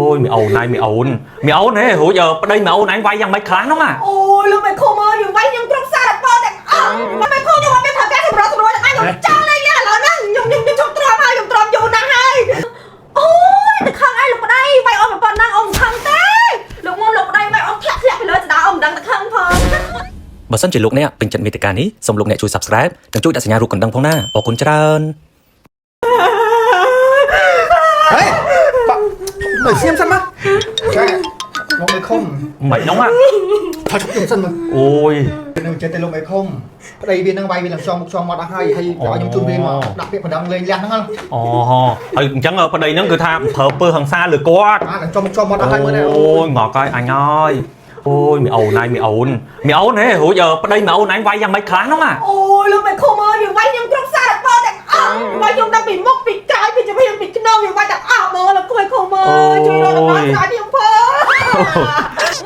អូយមីអូនណៃមីអូនមីអូនហេរួចប្តីមីអូនឯងវាយយ៉ាងម៉េចខ្លះហ្នឹងអា អូយលោកមេឃុំអើយវាយខ្ញុំគ្រប់សារពើទាំងអស់មេឃុំខ្ញុំអត់មានត្រូវការសម្របសម្រួលទាំងអស់ខ្ញុំចង់លេងនេះឥឡូវហ្នឹងខ្ញុំខ្ញុំខ្ញុំជប់ទ្រាំហើយខ្ញុំទ្រាំយូរណាស់ហើយអូយទៅខឹងឯងលោកប្តីវាយអូនប៉ុណ្ណឹងអូនខឹងទេលោកមុំលោកប្តីវាយអូនធ្លាក់ធ្លាក់ពីលើចដោអូនមិនដឹងទៅខឹងផង បើសិនជាលោកអ្នកពេញចិត្តមេតិការនេះសូមលោកអ្នកជួយ Subscribe និងជួយដាក់សញ្ញារូបកណ្ដឹងផងណាអរគុណច្រើន ហេបាក់មើលសៀមសិនមកចាលោកមេឃុំ មិនហ្នឹងអា ថយឈប់ខ្ញុំសិនមក អូយ នឹងចិត្តតែលោកមេឃុំប្តីវានឹងវាយវាឡើងចងមុខចងមាត់អស់ហើយហើយឲ្យខ្ញុំជូនវាមកដាក់ពាក្យបណ្ដឹងលេងលះហ្នឹង អូហើយអញ្ចឹងប្តីហ្នឹងគឺថាប្រើពើហិង្សាលើគាត់ អាឡើងចងមុខចងមាត់អស់ហើយមើលនេះ អូយងក់ហើយអញហើយអូយមីអូនណៃមីអូនមីអូនហេរួចប្តីមីអូនឯងវាយយ៉ាងម៉េចខ្លះហ្នឹងអា អូយលោកមេឃុំអើយវាយខ្ញុំគ្រប់សារពើទាំងអស់វាយខ្ញុំតាំងពីមុខពីក្រោយពីចំហៀងពីខ្នងវាយទាំងអស់មើលលោកមេឃុំអើយជួយរកដំណោះស្រាយខ្ញុំផង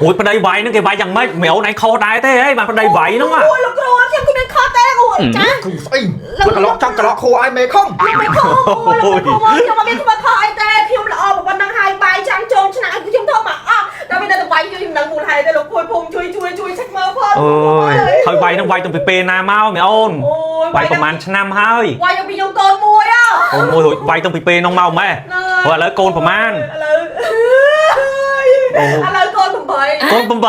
រួចប្តីវាយហ្នឹងគេវាយយ៉ាងម៉េចមីអូនឯងខុសដែរទេហេបានប្តីវាយហ្នឹងអា អូយលោកគ្រូខ្ញុំគឺមានខុសទេអូយចា គ្រូស្អីកឡុកចង់កឡុកខួរឲ្យមេឃុំ លោកមេឃុំអូយលោកមេឃុំខ្ញុំអត់មានធ្វើខុសអីទេខ្ញុំល្អប៉ុណ្ណឹងហើយបាយចាំចូលឆ្នាំខ្ញុំធ្វើមកអស់តែវានៅតែវាយខ្ញុំមិនដឹងមូលហេតុទេលោកគួយភូមិជួយជួយជួយឆែកមើលផង អូយហើយវាយហ្នឹងវាយតាំងពីពេលណាមកមីអូន អូយ វាយប្រហែលឆ្នាំហើយ វាយពីខ្ញុំកូនមួយអ អូនមួយរួចវាយតាំងពីពេលហ្នឹងមកម៉េះព្រោះឥឡូវកូនប្រហែល ឥឡូវឥឡូវកូន8 កូន8អូ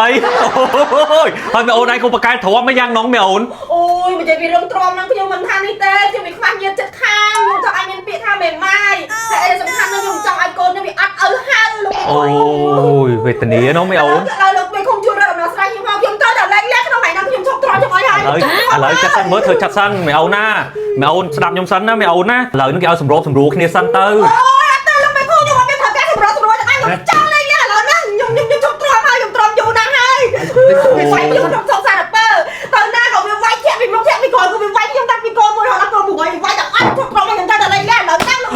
យហើយមីអូនឯងកូនបកកែទ្រាំមិនយ៉ាងនងមីអូន អូយនិយាយពីរឿងទ្រាំហ្នឹងខ្ញុំមិនថានេះទេខ្ញុំវាខ្វះញាតិចិត្តខាងខ្ញុំចង់ឲ្យមានពាក្យថាមេម៉ាយតែអីសំខាន់នោះខ្ញុំចង់ឲ្យកូនខ្ញុំវាអត់ឪហៅលោក អូយវេទនានងមីអូន ឥឡូវលោកមេឃុំជួយរកដំណោះស្រាយខ្ញុំមកខ្ញុំត្រូវតែលែងលះក្នុងថ្ងៃហ្នឹងខ្ញុំឈប់ទ្រាំខ្ញុំអីហើយ ឥឡូវឥឡូវចាត់សិនមើលធ្វើចាត់សិនមីអូនណាមីអូនស្ដាប់ខ្ញុំសិនណាមីអូនណាឥឡូវនេះគេឲ្យសម្របសម្រួលគ្នាសិនទៅ អូយអត់ទេលោកមេឃុំខ្ញុំអត់មានត្រូវការសម្របសម្រួលទាំងអស់ខ្ញុំចង់លែងលះឥឡូវហ្នឹងខ្ញុំខ្ញុំខ្ញុំឈប់ទ្រាំហើយខ្ញុំទ្រាំយូរណាស់ហើយវាវាយខ្ញុំគ្រប់សងសារពើទៅណាក៏វាវាយធាក់ពីមុខធាក់ពីក្រោយក៏វាវាយខ្ញុំតាំងពីកូនមួយរហូតដល់កូនមួយវាយតែអត់ឈប់ទ្រាំខ្ញុំត្រូវតែលែងលះឥឡូវហ្នឹងលោក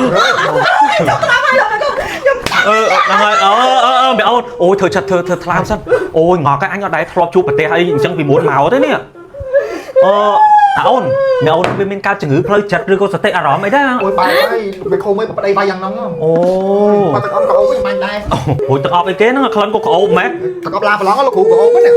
ឈប់ទ្រាំហើយលោកមេឃុំខ្ញុំ អឺហ្នឹងហើយអឺអឺអឺមីអូនអូយធ្វើចាត់ធ្វើធ្វើថ្លើមសិនអូយងក់ហើយអញអត់ដែលធ្លាប់ជួបប្រទេសអីអញ្ចឹងពីមុនមកទេនេះអឺអាអូនមីអូនវាមានការជំងឺផ្លូវចិត្តឬក៏សតិអារម្មណ៍អីដែរ អូយបាយហើយមេឃុំអីប្តីវាយយ៉ាងហ្នឹង អូ បាត់ទឹកអប់ក៏អូវិញបាញ់ដែរ អូយទឹកអប់អីគេហ្នឹងក្លិនក៏ក្អូបម៉េះ ទឹកអប់ឡាប្រឡងលោកគ្រូក៏អូវិញ អូ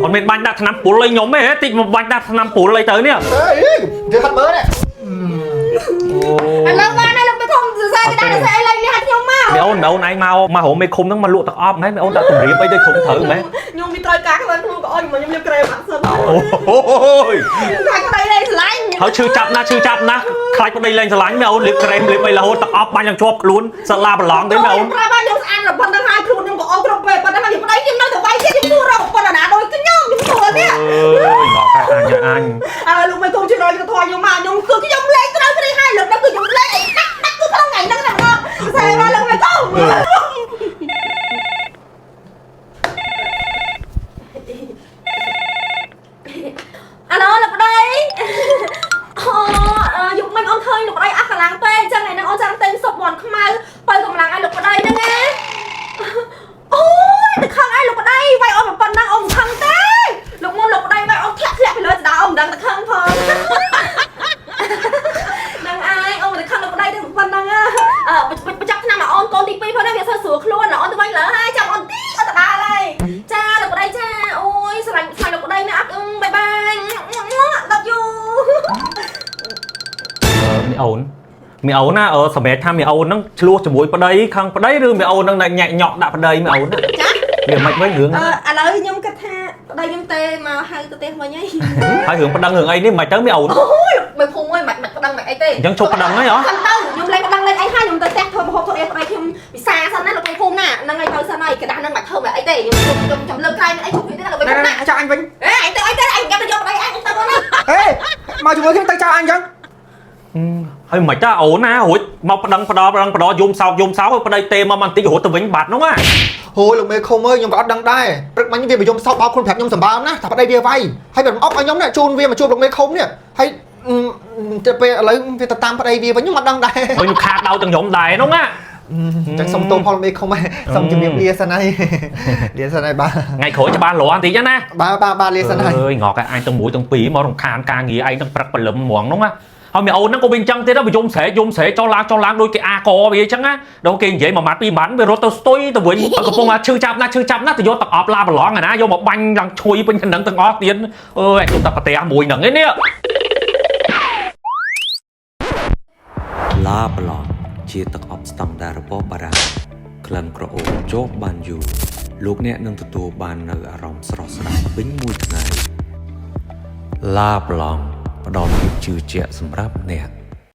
អត់មានបាញ់ដាក់ថ្នាំពុលអីខ្ញុំទេតិចមកបាញ់ដាក់ថ្នាំពុលអីទៅនេះ អេនិយាយហាត់មើលនេះ អូ ឥឡូវបានហើយលោកមេឃុំសរសេរក្តារសរសេរអីឡើងនេះឲ្យខ្ញុំមក មីអូនមីអូនឯងមកមករកមេឃុំហ្នឹងមកលក់ទឹកអប់ម៉េះមីអូនដាក់តម្រៀបអីដូចធំត្រូវម៉េះ ខ្ញុំមានត្រូវការខ្លួនខ្លួនក៏អោយមកខ្ញុំលាបក្រែមអត់សិន អូយ ខ្លាចប្តីលែងស្រឡាញ់ ហើយឈឺចាប់ណាស់ឈឺចាប់ណាស់ខ្លាចប្តីលែងស្រឡាញ់មីអូនលាបក្រែមលាបអីរហូតទឹកអប់បាញ់យ៉ាងជាប់ខ្លួនសិតឡាប្រឡងទេមីអូន ប្រាប់ឲ្យខ្ញុំស្អាតប៉ុណ្្នឹងហើយខ្លួនខ្ញុំក៏អោគ្រប់ពេលប៉ុណ្្នឹងហើយប្តីខ្ញុំនៅតែវាយទៀតខ្ញុំទួរកប៉ុណ្ណាដូចខ្ញុំខ្ញុំទួនេះ អើយងក់ហើយអញអញ ឥឡូវលោកមេឃុំជួយរកយុទ្ធធម៌ខ្ញុំមកខ្ញុំគឺខ្ញុំលេងត្រូវគ្នាហើយលោកនេះគឺខ្ញុំលេងអីដាច់ដាច់គឺក្នុងថ្ងៃហ្នឹងតែម្ដងសរសេរមកលោកមេឃុំអាឡូលោកប្តីអូយុគមិញអូនឃើញលោកប្តីអស់កម្លាំងពេកអញ្ចឹងថ្ងៃហ្នឹងអូនចាំទិញស៊ុបមាន់ខ្មៅបើកម្លាំងឲ្យលោកប្តីហ្នឹងណាអូយទៅខឹងឲ្យលោកប្តីវាយអូនប៉ុណ្ណឹងអូនខឹងទេលោកមុនលោកប្តីវាយអូនធ្លាក់ធ្លាក់ពីលើចដោអូនមិនដឹងទៅខឹងផងហ្នឹងឯងអូនទៅខឹងលោកប្តីទៅប៉ុណ្ណឹងអឺបញ្ចប់ឆ្នាំមកអូនកូនទី2ផងណាវាធ្វើស្រួលខ្លួនអូនទៅវិញលើហើយចាំអូនទីអូនទៅដល់ហើយចាលោកប្តីចាអូយស្រឡាញ់ស្រឡាញ់លោកប្តីណាអត់បាយបាយ love you មីអូនមីអូនណាអឺសម្រាប់ថាមីអូនហ្នឹងឆ្លោះជាមួយប្តីខឹងប្តីឬមីអូនហ្នឹងញ៉ែញក់ដាក់ប្តីមីអូន ចា វាមិនវិញរឿង អឺឥឡូវខ្ញុំគិតថាប្តីខ្ញុំទេមកហៅទៅផ្ទះវិញហើយ ហើយរឿងប្តឹងរឿងអីនេះមិនទៅមីអូន អូយមិនភុំអើយមិនមិនប្តឹងមិនអីទេ អញ្ចឹងជប់ប្តឹងហើយហ៎ សិនទៅខ្ញុំលេងប្តឹងលេងអីហើយខ្ញុំទៅផ្ទះធ្វើម្ហូបធ្វើអីប្តីខ្ញុំពិសាសិនណាលោកភូមិណាហ្នឹងហើយទៅសិនហើយកដាស់ហ្នឹងមិនធ្វើមិនអីទេខ្ញុំខ្ញុំខ្ញុំលើកក្រោយមិនអីជប់ទេលោកភូមិណា ចៅអញវិញ អេអញទៅអីទេអញកាត់ទៅយកប្តីអញទៅណា អេមកជាមួយខ្ញុំទៅចៅអញចឹង ហើយមិនតាអូនណារួចមកប្តឹងផ្ដោប្តឹងផ្ដោយំសោកយំសោកប្តីទេមកបន្តិចរត់ទៅវិញបាត់នោះណា ហូយលោកមេឃុំអើយខ្ញុំក៏អត់ដឹងដែរព្រឹកមិញវាមកយំសោកបោកខ្លួនប្រាប់ខ្ញុំសម្បើមណាថាប្តីវាវាយហើយវាអុកឲ្យខ្ញុំនេះជូនវាមកជួបលោកមេឃុំនេះហើយទៅពេលឥឡូវវាទៅតាមប្តីវាវិញខ្ញុំអត់ដឹងដែរ ហើយខ្ញុំខាតដៅទាំងខ្ញុំដែរនោះណា ចឹងសុំទោសផលមេឃុំហើយសុំជំរាបលាសិនហើយលាសិនហើយបាទ ថ្ងៃក្រោយច្បាស់លាស់បន្តិចណា បាទបាទបាទលាសិនហើយ អើយងក់ឯងទាំងមួយទាំងពីរមករំខានការងារឯងទាំងព្រឹកព្រលឹមហ្មងនោះណា ហើយមីអូនហ្នឹងក៏វាអញ្ចឹងទៀតវាយំស្រែកយំស្រែកចុះឡើងចុះឡើងដូចគេអាកវាអញ្ចឹងណាដល់គេនិយាយមួយម៉ាត់ពីរម៉ាត់វារត់ទៅស្ទុយទៅវិញហើយកំពុងថាឈឺចាប់ណាស់ឈឺចាប់ណាស់ទៅយកទឹកអប់ឡាប្រឡងអាណាយកមកបាញ់ឡើងឈុយពេញហ្នឹងទាំងអស់ទៀតអើយអញទុំតែប្រទេសមួយហ្នឹងឯនេះ ឡាប្លង់ជាទឹកអប់ស្តង់ដាររបស់បារាំងក្លិនក្រអូបជាប់បានយូរលោកអ្នកនឹងទទួលបាននូវអារម្មណ៍ស្រស់ស្រាយពេញមួយថ្ងៃឡាប្លង់ផ្ដល់ភាពជឿជាក់សម្រាប់អ្នក។